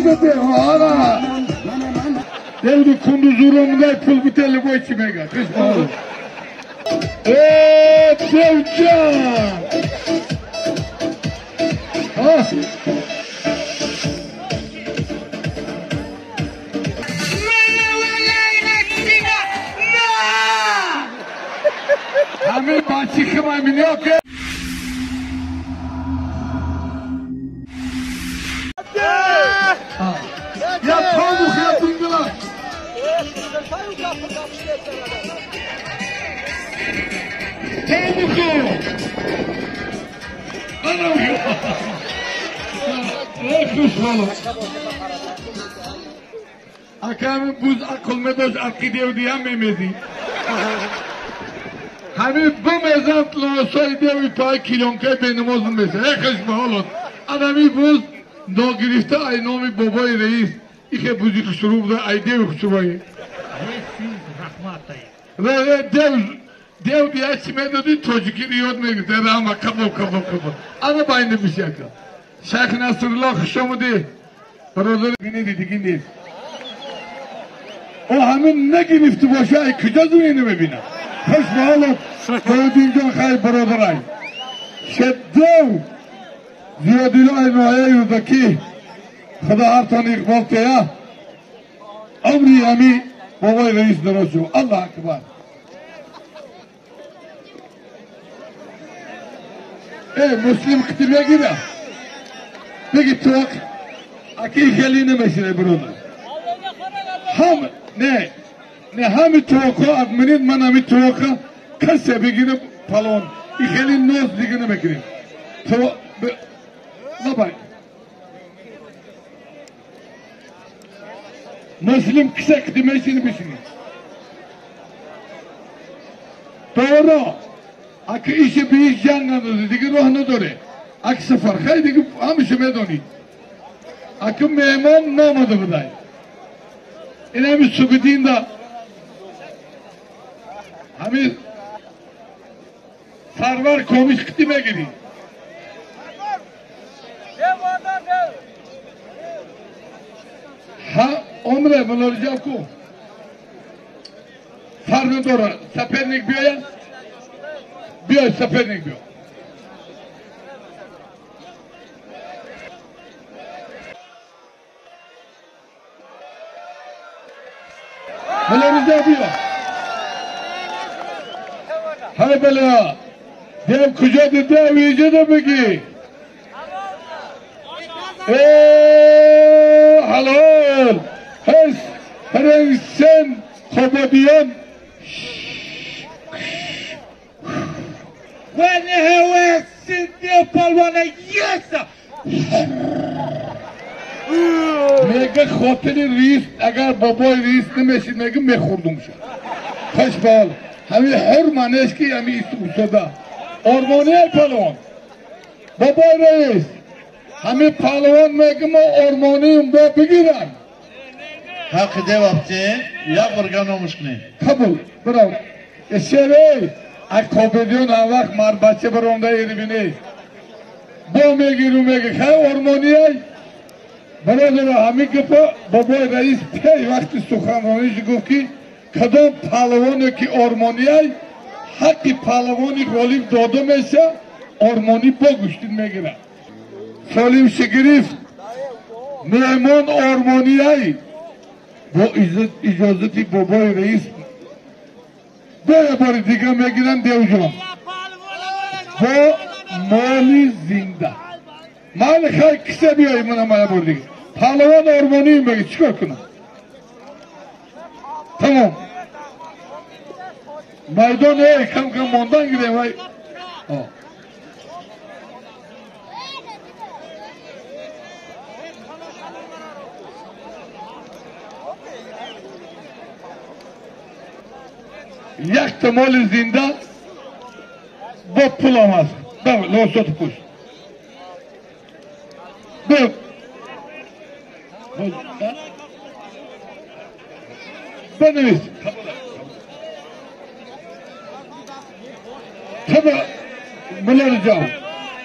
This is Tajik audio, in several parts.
بده آره دیو کندوزورو میده پول بوده لبای چی میگه خوش به ای دیو جان همه بچی که من میگه که یا پامو خیلی دنگلا پامو خو انا خوش حالا اکم بوز عقل مداش عقیده و دی هم میمیزی همه بمیزند لاسای دیوی پای کیلونکه به نماز میشه ای خوش به حالت ادمی بوز ناگرفته ای نامی بابای رئیس ایخه بوزی خشرو بوده ای دیوی خشروایی دیو دیگه چی میدادی تاجیکی ریاد میگرفته رحمه کباب کباب کباب انا باینده میشه اکا شیخ نصرالله خوش آمدی برادر بینیدی دیگه نیست او همه نگرفته باشه ای کجا زمینه ببینم خوش به حالت برادین جان خیر برادرای شدو زیادیلای نوعیه یوزکی خدا هرتان اقبال تیا عمری همی بابای رئیس درست الله اکبر ای مسلم کتیبه گیره بگی تو اکی خیلی نمیشینه برادر هم نه نه همی توقع ادمنید من همی توقع کسی بگیره پالون ای خیلی ناز دیگه نمیگیریم تو نبای مسلم کسی کدیمشینه بشینی doğru اگه ایشه به ایش جنگ نداده دیگه راه نداره اگه سفر خیلی دیگه همیشه میدونی اگه مهمان نامده بودای این همی سوگدین دا همی سرور کمیش کتی میگیری ها عمره ملارجا کو سر نداره سپرنیک بیاید بیای سپرنیک بیا ملارجا بیا های بلا دیو کجا دیده ویجه ده بگی ای حلال هرس هرنسن خبادیان میگه خاطر ریس اگر بابای ریس نمیشید میگه میخوردم شد خوش بال همین هر معنیش که همین استاده آرمانی پهلوان بابای رئیس همین پهلوان میگه ما آرمانیم با بگیرن حق دیوابتی یا برگانومش کنی قبول برام شیری اکابدیون هر وقت مرد بچه برام ده بینی با میگیرو میگه خیلی آرمانی ای برادر همین گپا بابای رئیس پی وقتی سخنرانیش گفت که کدام پهلوانی که آرمانی ای حق پهلوانی غالب داده میشه آرمانی با گوشتین میگیره سالیم شگریف مهمان آرمانی ای با اجازتی بابای رئیس دو بار دیگه میگیرن دیو جان با مالی زنده مال خیر کسه بیایی من هم بار دیگه پهلوان آرمانی بگی چیکار کنم تمام میدان ای کم کم ماندن گیریم ای یک تا مال زنده با پول هم هست لباسات پوش بنویس تو ملر جان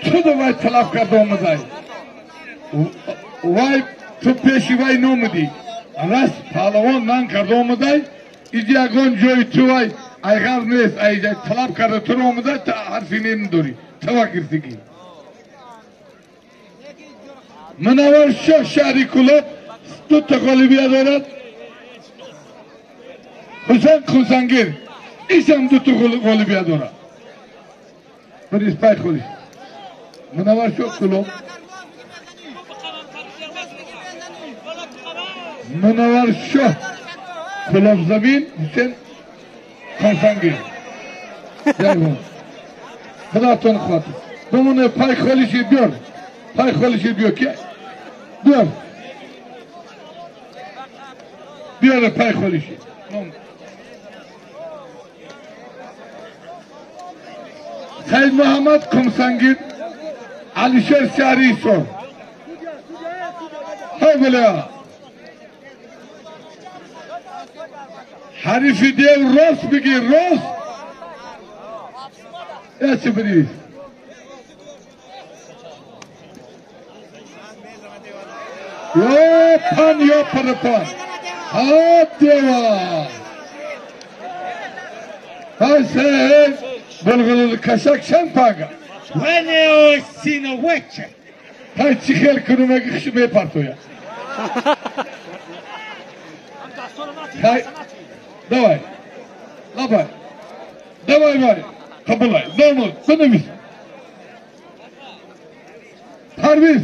تو دو وای تلف کرده آمده وای Ту пеши вай номудӣ. Раст паҳлавон нан карда омадай, иди ягон ҷои ту вай айғар нест, айҷа талаб карда туро омадай, та ҳарфи не надорӣ. Тава гирдигӣ. Мунаввар Шоҳ шаҳри Кулоб дута ғолибият дорад. Ҳусайн Хусангир ишам дута ғолибият дорад. Бирис пай холиш. Мунаввар Шоҳ Кулоб. Мунаввар Шоҳ Кулоб замин, Ҳусайн Хусангир. Худотон хотир. Бимоне пай холиши биёр. Пай холиши биёр ки? Биёр. Биёр пай холиши. Саид Муҳаммад Кумсангир, Алишер шаҳри Исор. Ҳай баля. Ҳарифи дев рост бигир, рост. Ячи бинивис. Ё пан, ё парапан. Ҳа дева. Ҳай се булғулул кашак шампага. Ҳай чӣ хел кунумаги хиш мепартоя. Ҳай давай. Лабай. Давай вай. Қабулай. Домод. Бинавис. Парвиз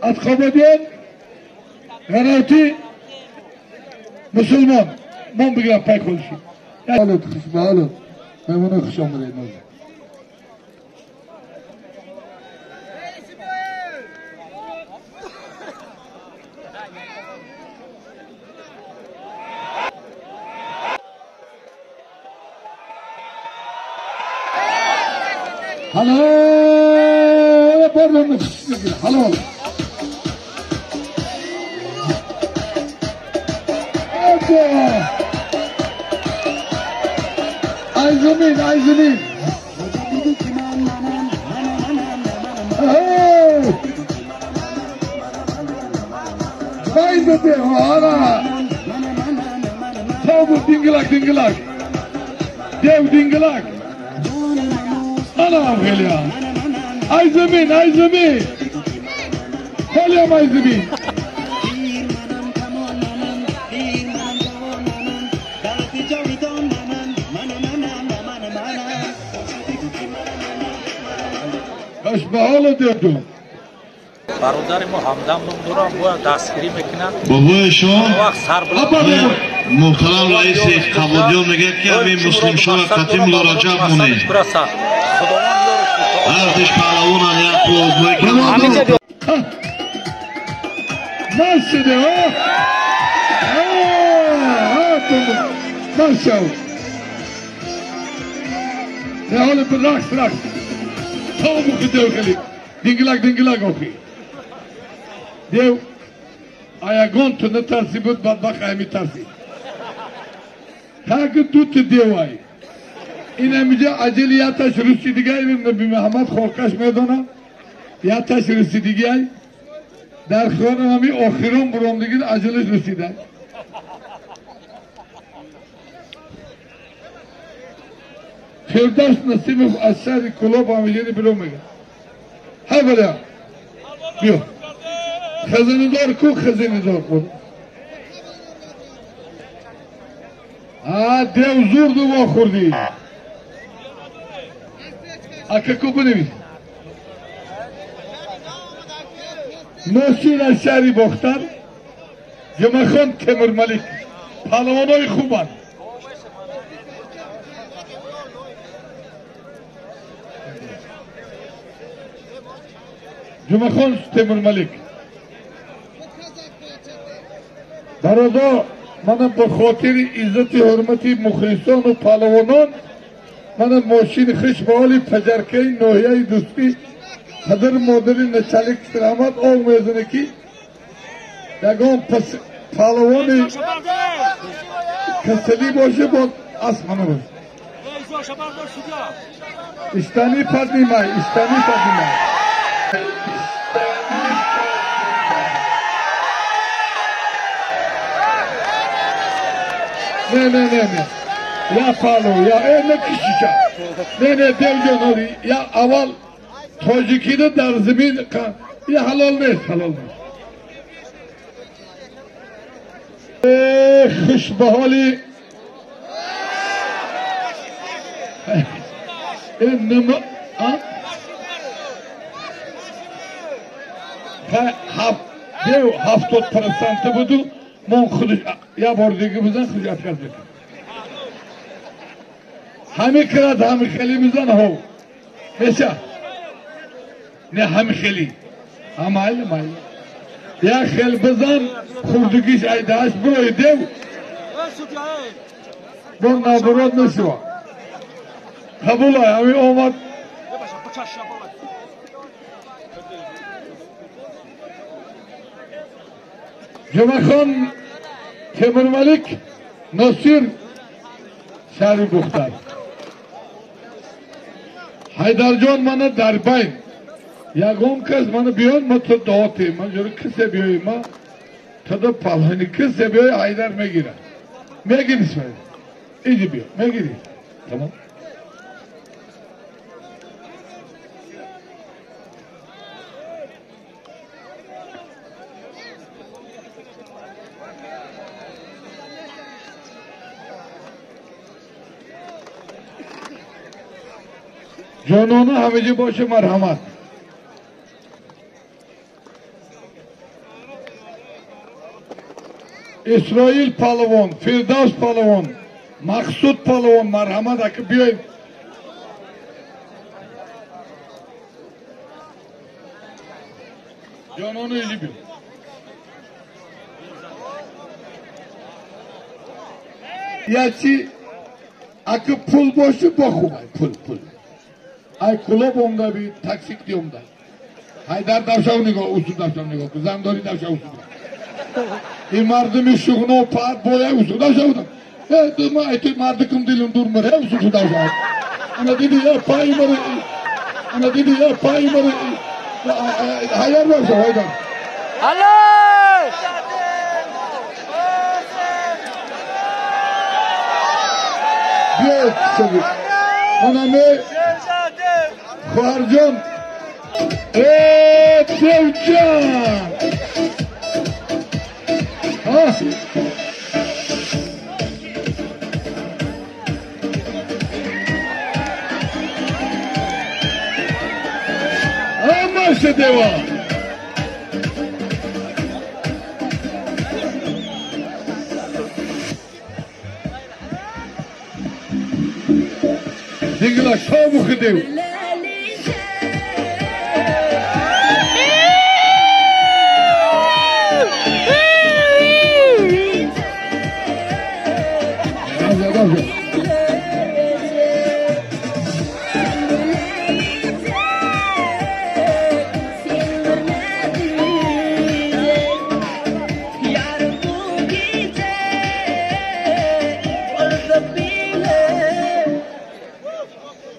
аз Қободиён ғаравти мусулмон. Мон бигирам пай холиши. Ҳалот хушбаҳалот. Меҳмонои хуш омадед. Halol bordim halol. Ayzumin, Ayzumin. Vay be ana. Tabu dingilak dingilak. Dev dingilak. Ana geliyor. Ayzumin, Ayzumin. Geliyor Ayzumin. Бародари мо ҳамдам ном дорам, бояд дастгирӣ мекунанд. Бобои шумо муҳтарам раиси Қабодиён мегӯяд ки ҳамин муслимшоҳ қатим Лораҷаб монед. Ҳардиш паҳлавонан як озмоӣ. Нашиде, Нашав. Ҳоле рақс, рақс. Табу дев хеле. Дингилак, дингилак охи. Дев аягон ту натарси буд, бадбахт ай метарси. Так ду ту девай. Ин ҳамиҷа аҷали яташ русидигай, Наби Муҳаммад хоркаш медона. Яташ русидигай. Дар хиёнам ҳами охирон буромдигин аҷалаш русидай. Фирдавс Насимов аз шаҳри Кулоб ҳамиҷани биро мегӯяд. Ҳай баля. Биё. Хазинадор ку, хазинадор ку. А дев зурду вохӯрдӣ. Ака ку бинавис. Носир аз шаҳри Бохтар, Ҷумъахон Темурмалик. Паҳлавонои хубанд. Ҷумъахон Темурмалик. Бародар, манам ба хотири иззати ҳурмати мухлисону паҳлавонон манам мошини хиш ба ҳоли паҷаркаи ноҳияи Дӯстӣ падару модари началик раҳмат ов мезанад ки ягон паҳлавони касалӣ боше, бо асп мана бош. Иштани поднимай, иштани поднимай. Не, не, не, не. Я палу, я накишиша. Не, не, девҷон, я аввал тоҷикида дар замин я ҳалол нест, ҳалол нест. Хуш ба ҳоли дев 70% буду, мон худаш я бор дига бизан худ отказ мекунад. Ҳами кирад, ҳами хели бизан ҳо. Меша. Не ҳами хели. Ҳамайли майли. Я хел бизан хурдугиш айдааш бирои дев. Бор наоборот нешува. Қабулай ҳами омад. Ҷумахон Темурмалик Носир шаҳри Бухтар. Ҳайдарҷон мана дар байн. Ягон кас мана биён, ма то дуо тем. Ман ҷури кисе биёи, ма тада палвани кисе биёи Ҳайдар мегирад. Мегири Исмоил. Иди биё, мегири. Тамом. Ҷонона ҳамиҷи боше марҳамат. Исроил палвон, Фирдавс палвон, Мақсуд палвон марҳамат аки биёед. Ҷонона иҷи биё. Ячи аки пул боше бохубай пул пул. Ай клуб омда би таксик ди омда. Ҳайдар давшав нигоҳ, усу давшав нигоҳ, зандори давшав усу. Ин мардуми шуғно пар боя усу давшав. Э, ма ай ту мардикум дилум дур мер, усу давшав. Ана диди я пай мер. Ана диди я пай мер. Ҳайдар давшав, ҳайдар. Аллоҳ! Биё, сагу. Мана ме хоҳарҷон, э девҷон, ҳамаша дева. Дигла шобухи дев.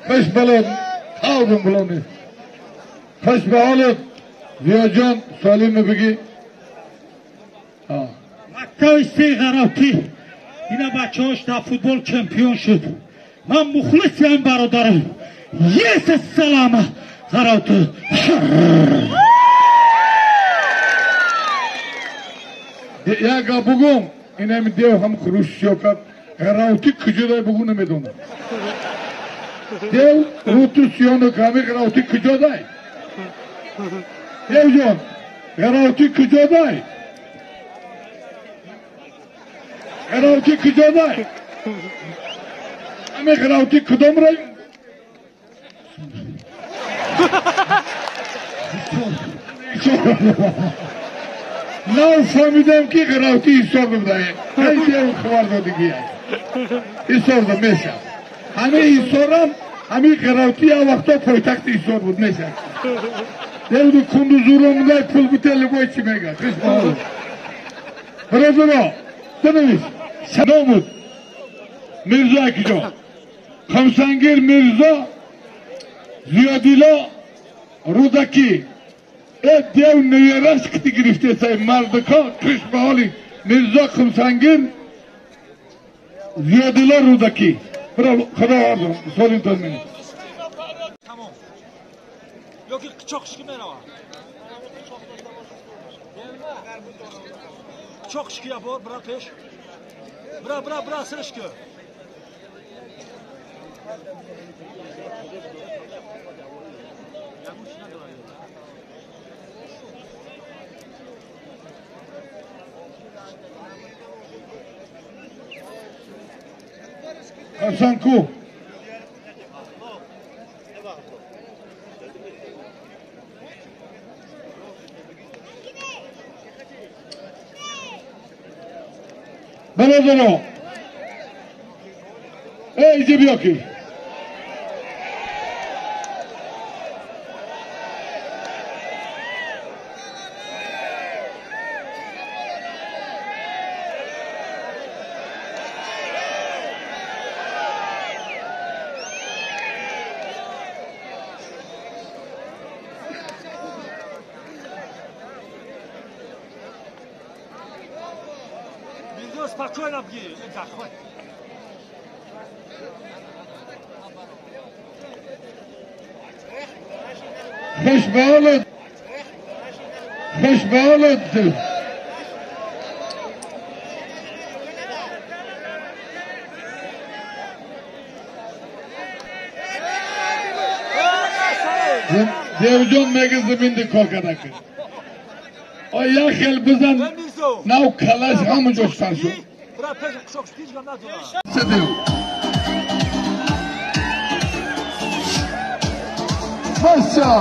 Хуш балод, қавм булони. Хуш ба ҳолат, Зиёҷон Солимов бигӣ. Мактаби се ғаравтӣ ина бачаҳош дар футбол чемпион шуд. Ман мухлиси ҳам бародарам. Есе салама ғаравтӣ. Як гап бугум, инами дев ҳам хрущёв кард. Ғаравтӣ куҷо дай бугу намедонам. Дев руту сиёну ками ғаравтӣ куҷо дай? Девҷон, ғаравтӣ куҷо дай? Ғаравтӣ куҷо дай? Ами ғаравтӣ кудом рай? Нав фаҳмидам ки ғаравтӣ ҳисор буда. Ҳай дев хабар додигӣ. Ҳисор да мешавад. Ҳамаи ҳисорам ҳамин ғаравтӣ як вақто пойтахти ҳисор буд мешавад. Девду кундузуро мудай пул бутел любой чӣ мегӯяд. Хуш ба ҳолат. Бародаро, бинавис. Садомуд Мирзо акиҷон. Хамсангир Мирзо Зиёдило Рӯдакӣ. Э дев невераш кити гирифтесай мардико. Хуш ба ҳоли Мирзо Хумсангир. Зиёдулло Рӯдакӣ. Худо орзу солим тозмин. Тамом. Ёки қиchoqishga меравад. Қиchoqishga bor, bira пеш. Bira bira bira sirishga. Хасанку. Бародаро, эй иҷи биё ки. Спокойно бги, захват. Хуш ба ҳолат, хуш ба ҳолат. Девҷон меги зиминди кор кардаки. О як хел бизан, нав калаш ҳама ҷош сар шуд. Баса!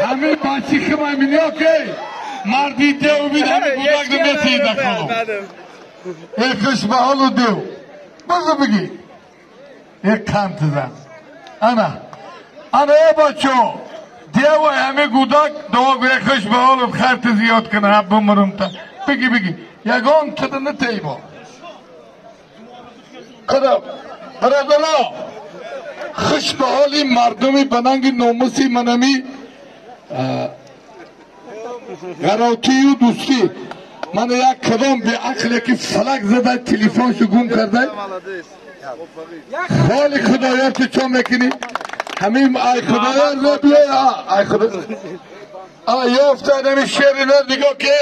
ҳамин бачи химамини окей марди дев бид ҳамин кӯдак намесида хонум. Э хуш ба ҳолу дев. Бизу бигӣ. Э қанд зан. Ана. Ана э бачо. Дева ҳамин кӯдак дуо гӯ хуш ба ҳолу хайрти зиёд кана ҳа бимурум та. Бигӣ бигӣ. Ягон тада натейбо. Худо бародаро хуш ба ҳоли мардуми ба нанги номуси манами ғаротию дӯстӣ. Ман як кадом беақле ки фалак зада телефоншу гум карда ҳоли худоёр ту чо мекунӣ? Ҳамин ай худоёр биё ай худо ёфта ҳамин шери нигоҳ ки.